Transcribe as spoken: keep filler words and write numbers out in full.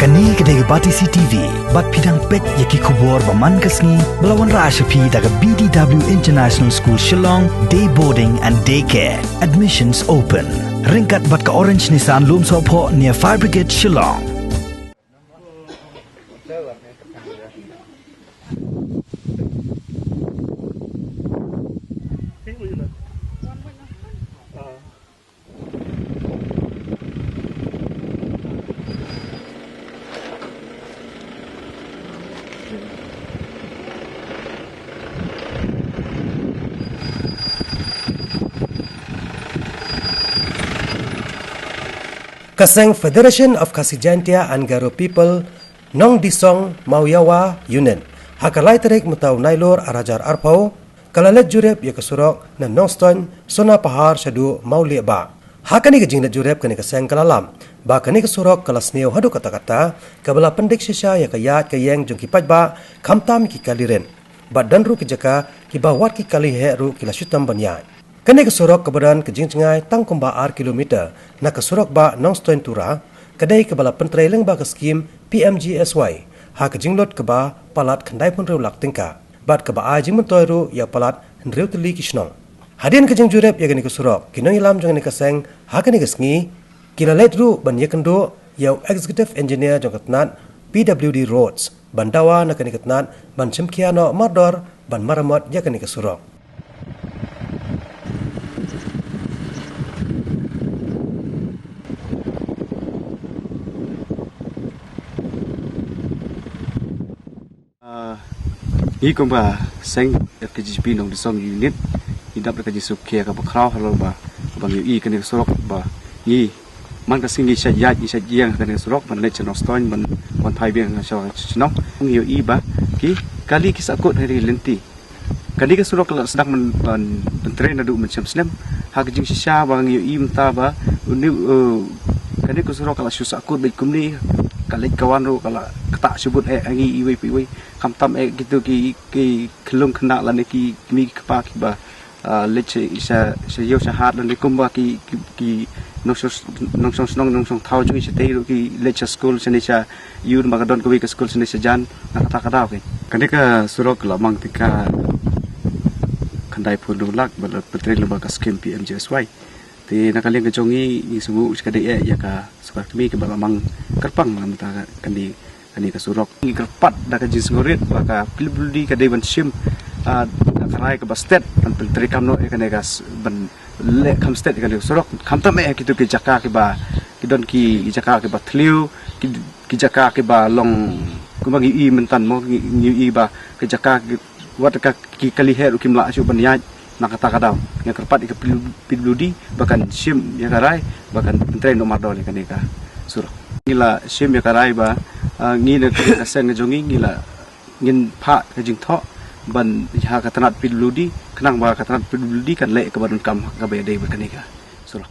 Kane ka dei ka Batesi T V, bad phi dang peit ïa ki khubor ba man ka sngi, ba la wanrah sha phi da ka B D W International School Shillong, Day Boarding and Day Care. Admissions open. Ryngkat bad ka Orange Nissan Lumsohphoh near Fire Brigade Shillong. Ka seng Federation of Khasi Jaintia and Garo People Nongdisong Mawïawa Unit, ha ka lai tarik mynta u Nailur arhajar arphew, ka la leit jurip ïa ka surok na Nongstoiñ, Sonapahar shaduh Mawliehbah. Ha kane ka jingleit jurip kane ka seng ka la lam ba kane ka surok ka la sniew haduh katta katta, kaba la pyndik shisha ïa ka ïaid ka ïeng jong ki paidbah, khamtam ki kali rit. Bad don ruh ki jaka kiba wat ki kali heh ruh ki la shu tam ban ïaid. Kane ka surok kaba don ka jingjngai tang kumba ar kilometer na ka surok bah Nongstoiñ Tura, ka dei kaba la pyntrei lyngba ka skhim P M G S Y, ha ka jinglut kaba palat khyndai phew hynriew lak tyngka, bad kaba ai jingmyntoi ruh ïa palat hynriew tylli ki shnong. Hadien ka jingjurip ïa kane ka surok, ki nongïalam jong kane ka seng ha kane ka sngi ki la leit ruh ban ïakynduh ïa u Executive Engineer jong ka tnat P W D Roads, ban dawa na kane ka tnat ban shimkhia noh mardor ban maramot ïa kane ka surok. Ah, ngi kumba seng F K J G P Nongdisong Unit, ngi dap da ka jingsngewkhia kaba khraw halor ba, ba ngi ïohi kane ka surok ba ngi man ka sngi ngi shait ïaid, ngi shait ïeng ha kane ka surok ban leit sha Nongstoiñ, ban, ban phai biang sha shnong. Ngi ïohi ba ki kali ki sahkut ha ki lynti. Kane ka surok ka la sdang ban, ban, ban trei naduh mynshem snem. Ha ka jingshisha ba ngi ïohi mynta ba une, eh, kane ka surok ka la shu sahkut beit kumne, ka leit ka wan ruh ka la ktah shibun eh ha ngi iwei pa iwei. Khamtam eh kito ki, ki khyllung khynnah lane ki kmie ki kpa kiba, ah, leit sha, sha, sha ïew sha hat lane kumba ki, ki, ki nongshong, nongshong shnong, nongshong thaw jong ngi shatei ruh ki leit sha skul shane sha ïew, namar ka don kawei ka skul shane shajan, na kata ka daw. Kane ka surok la mang tyngka khyndai phew hynriew lak ba la pyntrei lyngba ka skhim P M G S Y. Te na ka liang ka jong ngi, ngi sngew sha ka dei eh ïa ka sorkar kmie kaba la mang kyrpang na ka bynta kane, kane ka surok. Ngi kyrpad da ka jingsngewrit ba ka P W D ka dei ban shim, ah, da ka rai kaba stet ban pyntreikam noh ïa kane ka s-, ban leh kham stet ïa kane ka surok. Khamtam eh kito ki jaka kiba, ki don ki jaka kiba thliew, ki, ki jaka kiba long kumba ngi ïohi mynta mo, ngi, ngi ïohi ba ki jaka ki, wat ka ki kali heh ruh kim lah shuh ban ïaid. Na kata ka daw ngi kyrpad ïa ka P W D ba kan shim ïa ka rai ba kan pyntrei noh mardor ïa kane ka surok. Ngi la shim ïa ka rai ba, ah, ngi na ka seng ka jong ngi, ngi la, ngin phah ka jingthoh ban ha ka tnat P W D, khnang ba ka tnat P W D kan leh kaba donkam kaba ïadei bad kane ka surok.